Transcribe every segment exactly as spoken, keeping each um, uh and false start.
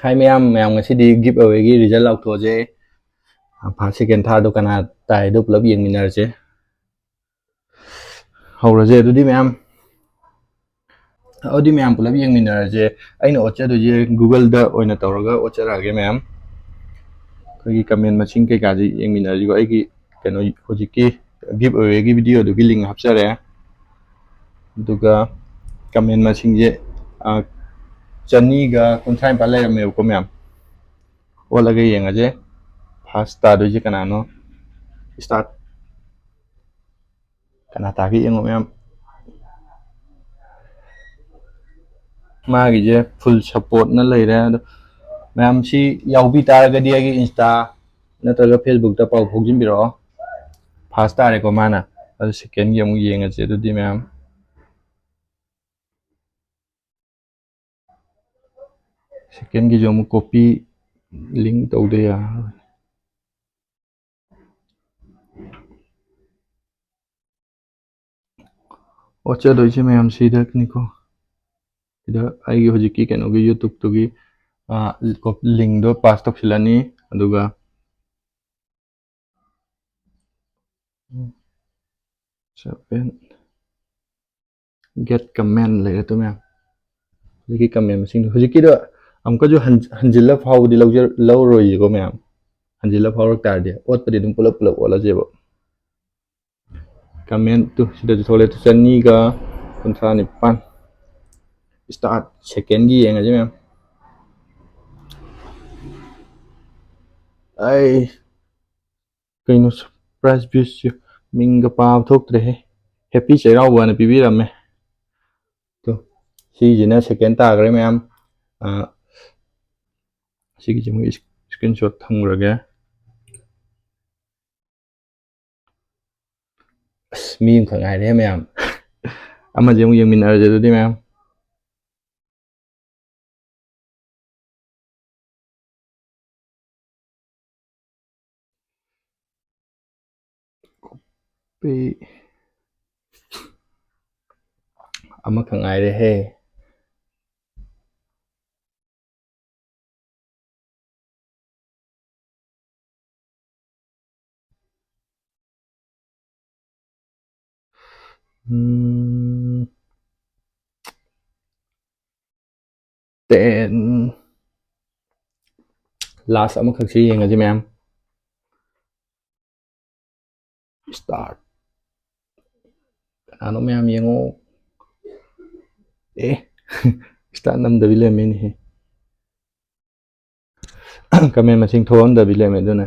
ꯍꯥꯏ ꯃꯌꯥꯝ, ꯃꯌꯥꯝ ꯉꯁꯤꯗꯤ ꯒꯤꯐ ꯑꯋꯦꯒꯤ ꯔꯤꯖꯜ ꯂꯥꯎꯊꯣꯛꯑꯁꯦ꯫ ꯐꯥꯔꯁ, ꯁꯦꯀꯦꯟ, ꯊꯥꯔꯗꯣ ꯀꯅꯥ ꯇꯥꯏꯗꯣ ꯄꯨꯂꯞ ꯌꯦꯡꯃꯤꯟꯅꯔꯁꯦ꯫ ꯍꯧꯔꯁꯦ ꯑꯗꯨꯗꯤ ꯃꯌꯥꯝ꯫ ꯑꯗꯨꯗꯤ ꯃꯌꯥꯝ ꯄꯨꯂꯞ ꯌꯦꯡꯃꯤꯟꯅꯔꯁꯦ꯫ ꯑꯩꯅ ꯑꯣꯠꯆꯗꯣꯏꯁꯦ ꯒꯨꯒꯜꯗ ꯑꯣꯏꯅ ꯇꯧꯔꯒ ꯑꯣꯠꯆꯔꯛꯑꯒꯦ ꯃꯌꯥꯝ꯫ ꯑꯩꯈꯣꯏꯒꯤ ꯀꯃꯦꯟ ꯃꯁꯤꯡ ꯀꯩꯀꯥꯁꯦ ꯌꯦꯡꯃꯤꯟꯅꯔꯁꯤꯀꯣ꯫ ꯑꯩꯒꯤ ꯀꯩꯅꯣ ꯍꯧꯖꯤꯛꯀꯤ ꯒꯤꯐ ꯑꯋꯦꯒꯤ ꯚꯤꯗꯤꯑꯣꯗꯨꯒꯤ ꯂꯤꯡ ꯍꯥꯞꯆꯔꯦ꯫ ꯑꯗꯨꯒ ꯀꯃꯦꯟ ꯃꯁꯤꯡꯁꯦ, ꯑ, ꯆꯅꯤꯒ ꯀꯨꯟꯊ꯭ꯔꯥ ꯅꯤꯄꯥꯜ ꯂꯩꯔꯝꯃꯦꯕꯀꯣ ꯃꯌꯥꯝ꯫ ꯑꯣꯠꯂꯒ ꯌꯦꯡꯉꯁꯦ꯫ ꯐꯥꯔꯁ ꯇꯥꯗꯣꯏꯁꯦ ꯀꯅꯥꯅꯣ? ꯁ꯭ꯇꯥꯔꯠ꯫ ꯀꯅꯥ ꯇꯥꯒꯦ ꯌꯦꯡꯉꯣ ꯃꯌꯥꯝ꯫ ꯃꯥꯒꯤꯁꯦ ꯐꯨꯜ ꯁꯞꯄꯣꯔꯠꯅ ꯂꯩꯔꯦ꯫ ꯑꯗꯣ ꯃꯌꯥꯝ ꯁꯤ ꯌꯥꯎꯕꯤ ꯇꯥꯔꯒꯗꯤ ꯑꯩꯒꯤ ꯏꯟꯁꯇꯥ ꯅꯠꯇ꯭ꯔꯒ ꯐꯦꯁꯕꯨꯛꯇ ꯄꯥꯎ ꯐꯥꯎꯖꯤꯟꯕꯤꯔꯛꯑꯣ꯫ ꯐꯥꯔꯁ ꯇꯥꯔꯦꯀꯣ ꯃꯥꯅ꯫ ꯑꯗꯨ ꯁꯦꯀꯦꯟꯒꯤ ꯑꯃꯨꯛ ꯌꯦꯡꯉꯁꯦ ꯑꯗꯨꯗꯤ ꯃꯌꯥꯝ꯫ ꯁꯦꯀꯦꯟꯒꯤꯁꯨ ꯑꯃꯨꯛ ꯀꯣꯄꯤ ꯂꯤꯡ ꯇꯧꯗ ꯌꯥꯔꯔꯣꯏ꯫ ꯑꯣꯠꯆꯗꯣꯏꯁꯦ ꯃꯌꯥꯝ ꯁꯤꯗꯅꯤꯀꯣ꯫ ꯁꯤꯗ ꯑꯩꯒꯤ ꯍꯧꯖꯤꯛꯀꯤ ꯀꯩꯅꯣꯒꯤ YouTubeꯇꯨꯒꯤ, ꯑ, ꯀꯣ-, ꯂꯤꯡꯗꯣ ꯄꯥꯁ ꯇꯧꯁꯤꯜꯂꯅꯤ꯫ ꯑꯗꯨꯒ seven, get comment ꯂꯩꯔꯦ ꯇꯨ ꯃꯌꯥꯝ꯫ ꯍꯧꯖꯤꯛꯀꯤ ꯀꯃꯦꯟ ꯃꯁꯤꯡꯗꯣ ꯍꯧꯖꯤꯛꯀꯤꯗꯣ ꯑꯃꯨꯛꯀꯁꯨ ꯍꯟ-, ꯍꯟꯖꯤꯜꯂ ꯐꯥꯎꯕꯗꯤ ꯂꯧꯖ-, ꯂꯧꯔꯣꯏꯁꯤꯀꯣ ꯃꯌꯥꯝ꯫ ꯍꯟꯖꯤꯜꯂ ꯐꯥꯎꯔꯛ ꯇꯥꯔꯗꯤ ꯑꯣꯠꯄꯗꯤ ꯑꯗꯨꯝ ꯄꯨꯂꯞ ꯄꯨꯂꯞ ꯑꯣꯠꯂꯁꯦꯕ꯫ ꯀꯃꯦꯟ ꯇꯨ ꯁꯤꯗꯁꯨ ꯊꯣꯛꯂꯛꯑꯦ, ꯆꯅꯤꯒ ꯀꯨꯟꯊ꯭ꯔꯥ ꯅꯤꯄꯥꯟ꯫ ꯁ꯭ꯇꯥꯔꯠ ꯁꯦꯀꯦꯟꯒꯤ ꯌꯦꯡꯉꯁꯤ ꯃꯌꯥꯝ꯫ ꯑꯩ ꯀꯩꯅꯣ, ꯁꯔꯄ꯭ꯔꯥꯏꯖ ꯕꯤꯁꯁꯤ ꯃꯤꯡꯒ ꯄꯥꯕ ꯊꯣꯛꯇ꯭ꯔꯦꯍꯦ꯫ ꯍꯦꯄꯤ ꯆꯩꯔꯥꯎꯕꯅ ꯄꯤꯕꯤꯔꯝꯃꯦ꯫ ꯇꯣ, ꯁꯤꯁꯤꯅ ꯁꯦꯀꯦꯟ ꯇꯥꯈ꯭ꯔꯦ ꯃꯌꯥꯝ꯫ ꯑ, ꯁꯤꯒꯤꯁꯦ ꯃꯣꯏ ꯏꯁꯀ꯭ꯔꯤꯟ ꯁꯣꯠ ꯊꯝꯈ꯭ꯔꯒꯦ꯫ ꯑꯁ, ꯃꯤ ꯑꯃꯈꯛ ꯉꯥꯏꯔꯦ ꯃꯌꯥꯝ꯫ ꯑꯃꯁꯦ ꯑꯃꯨꯛ ꯌꯦꯡꯃꯤꯟꯅꯔꯁꯦ ꯑꯗꯨꯗꯤ ꯃꯌꯥꯝ꯫ ꯄꯤ-, ꯑꯃꯈꯛ ꯉꯥꯏꯔꯦꯍꯦ꯫ ꯎꯝ, ten, last ꯑꯃꯈꯛꯁꯤ ꯌꯦꯡꯉꯁꯤ ꯃꯌꯥꯝ꯫ Start꯫ ꯀꯅꯥꯅꯣ ꯃꯌꯥꯝ ꯌꯦꯡꯉꯣ꯫ ꯑꯦ, start ꯅꯝꯗꯕꯤ ꯂꯩꯔꯝꯃꯦꯅꯦꯍꯦ꯫ Comment ꯃꯁꯤꯡ ꯊꯣꯛꯍꯟꯗꯕꯤ ꯂꯩꯔꯝꯃꯦ ꯑꯗꯨꯅ꯫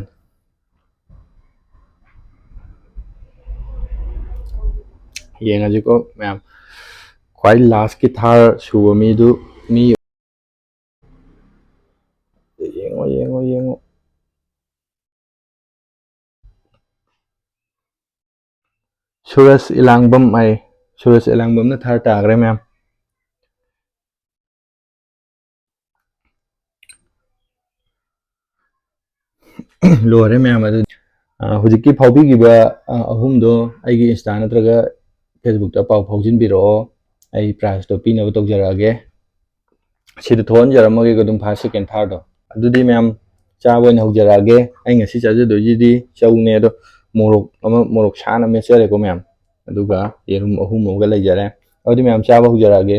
ꯌꯦꯡꯉꯁꯤꯀꯣ ꯃꯌꯥꯝ꯫ ꯈ꯭ꯋꯥꯏ last ꯀꯤ ꯊꯥꯔ ꯁꯨꯕ ꯃꯤꯗꯨ, ꯃꯤ ꯌꯦꯡꯉꯣ, ꯌꯦꯡꯉꯣ, ꯌꯦꯡꯉꯣ꯫ ꯁꯨꯔꯖ ꯏꯂꯥꯡꯕꯝ ꯍꯥꯏ꯫ ꯁꯨꯔꯖ ꯏꯂꯥꯡꯕꯝꯅ ꯊꯥꯔ ꯇꯥꯈ꯭ꯔꯦ ꯃꯌꯥꯝ꯫ ꯂꯣꯏꯔꯦ ꯃꯌꯥꯝ꯫ ꯑꯗꯨ, ꯑ, ꯍꯧꯖꯤꯛꯀꯤ ꯐꯥꯎꯕꯤꯈꯤꯕ, ꯑ, ꯑꯍꯨꯝꯗꯣ ꯑꯩꯒꯤ Insta ꯅꯠꯇ꯭ꯔꯒ Facebook ꯇ ꯄꯥꯎ ꯐꯥꯎꯖꯤꯟꯕꯤꯔꯛꯑꯣ꯫ ꯑꯩ prize ꯇꯣ ꯄꯤꯅꯕ ꯇꯧꯖꯔꯛꯑꯒꯦ꯫ ꯁꯤꯗ ꯊꯣꯛꯍꯟꯖꯔꯝꯃꯒꯦꯀꯣ ꯑꯗꯨꯝ first, second, third ꯗꯣ꯫ ꯑꯗꯨꯗꯤ ꯃꯌꯥꯝ ꯆꯥꯕ ꯑꯣꯏꯅ ꯍꯧꯖꯔꯛꯑꯒꯦ꯫ ꯑꯩ ꯉꯁꯤ ꯆꯥꯖꯗꯣꯏꯁꯤꯗꯤ ꯆꯧꯅꯦ, ꯑꯗꯣ ꯃꯣꯔꯣꯛ ꯑꯃ, ꯃꯣꯔꯣꯛ ꯁꯥꯅ ꯃꯦꯠꯆꯔꯦꯀꯣ ꯃꯌꯥꯝ꯫ ꯑꯗꯨꯒ ꯌꯦꯔꯨꯝ ꯑꯍꯨꯝ ꯑꯃꯒ ꯂꯩꯖꯔꯦ꯫ ꯑꯗꯨꯗꯤ ꯃꯌꯥꯝ ꯆꯥꯕ ꯍꯧꯖꯔꯛꯑꯒꯦ꯫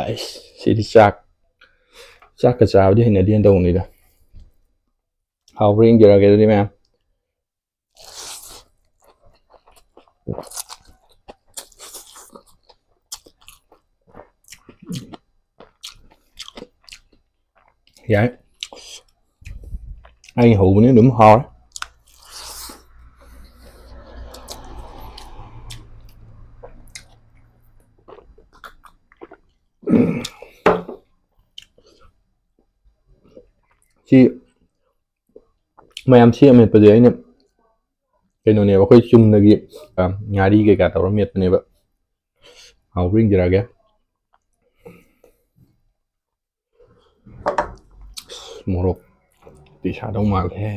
ꯑꯩꯁ, ꯁꯤꯗꯤ ꯆꯥꯛ, ꯆꯥꯛꯀ ꯆꯥꯕꯗꯤ ꯍꯩꯅꯗꯦꯅ ꯇꯧꯕꯅꯤꯗ꯫ ꯍꯥꯎꯕ꯭ꯔꯥ ꯌꯦꯡꯖꯔꯛꯑꯒꯦ ꯑꯗꯨꯗꯤ ꯃꯌꯥꯝ꯫ ꯌꯥꯏ꯫ ꯑꯩ ꯍꯧꯕꯅꯤ ꯑꯗꯨꯝ ꯍꯥꯎꯔꯦ꯫ ꯁꯤ ꯃꯌꯥꯝ ꯁꯤ ꯑꯃꯦꯠꯄꯁꯦ ꯑꯩꯅ ꯀꯩꯅꯣꯅꯦꯕ, ꯑꯩꯈꯣꯏ ꯆꯨꯝꯅꯒꯤ, ꯑ, ꯉꯥꯔꯤ ꯀꯩꯀꯥ ꯇꯧꯔ ꯃꯦꯠꯄꯅꯦꯕ꯫ ꯍꯥꯎꯕ꯭ꯔꯥ ꯌꯦꯡꯖꯔꯛꯑꯒꯦ꯫ ꯑꯁ, ꯃꯣꯔꯣꯛꯇꯤ ꯁꯥꯗꯧ ꯃꯥꯜꯂꯦ꯫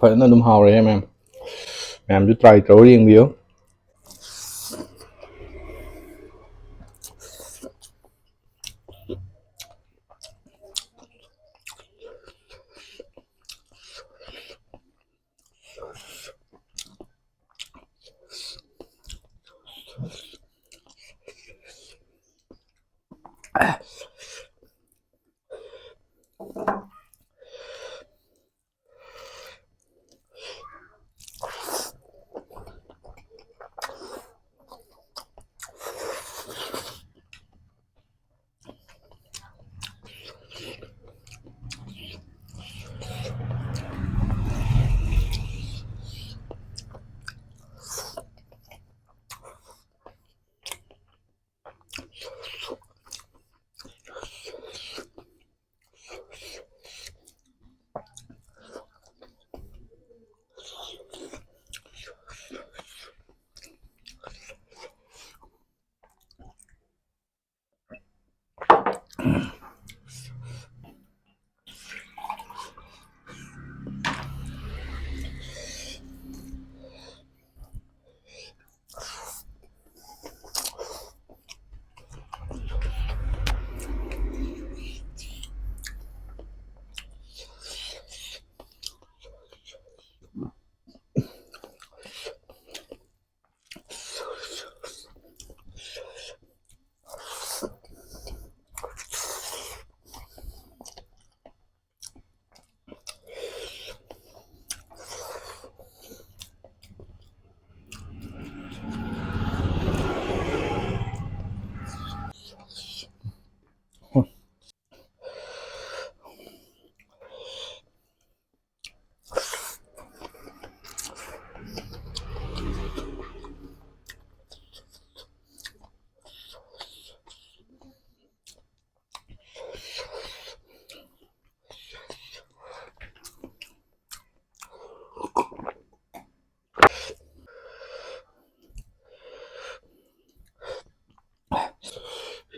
ꯐꯖꯅ ꯑꯗꯨꯝ ꯍꯥꯎꯔꯦ ꯃꯌꯥꯝ꯫ ꯃꯌꯥꯝꯁꯨ try ꯇꯧꯔ ꯌꯦꯡꯕꯤꯌꯨ꯫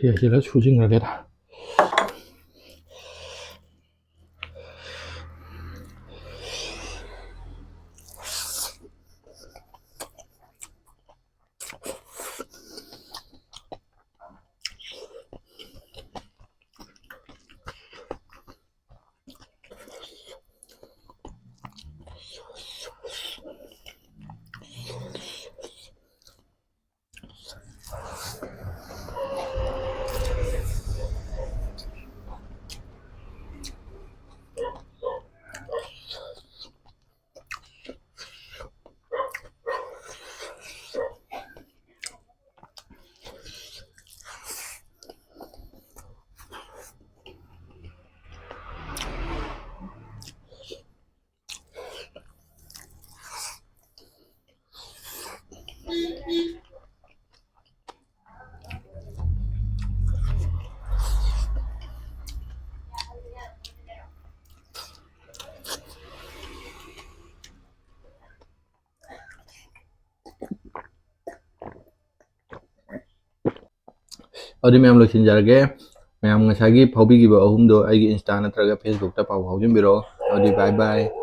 ꯁꯤ ꯑꯁꯤꯗ ꯁꯨꯖꯤꯟꯈ꯭ꯔꯒꯦꯗ꯫ ꯑꯗꯨꯗꯤ ꯃꯌꯥꯝ ꯂꯣꯏꯁꯤꯟꯖꯔꯒꯦ꯫ ꯃꯌꯥꯝ ꯉꯁꯥꯏꯒꯤ ꯐꯥꯎꯕꯤꯈꯤꯕ ꯑꯍꯨꯝꯗꯣ ꯑꯩꯒꯤ Insta ꯅꯠꯇ꯭ꯔꯒ Facebook ꯇ ꯄꯥꯎ ꯐꯥꯎꯖꯤꯟꯕꯤꯔꯛꯑꯣ꯫ ꯑꯗꯨꯗꯤ bye bye꯫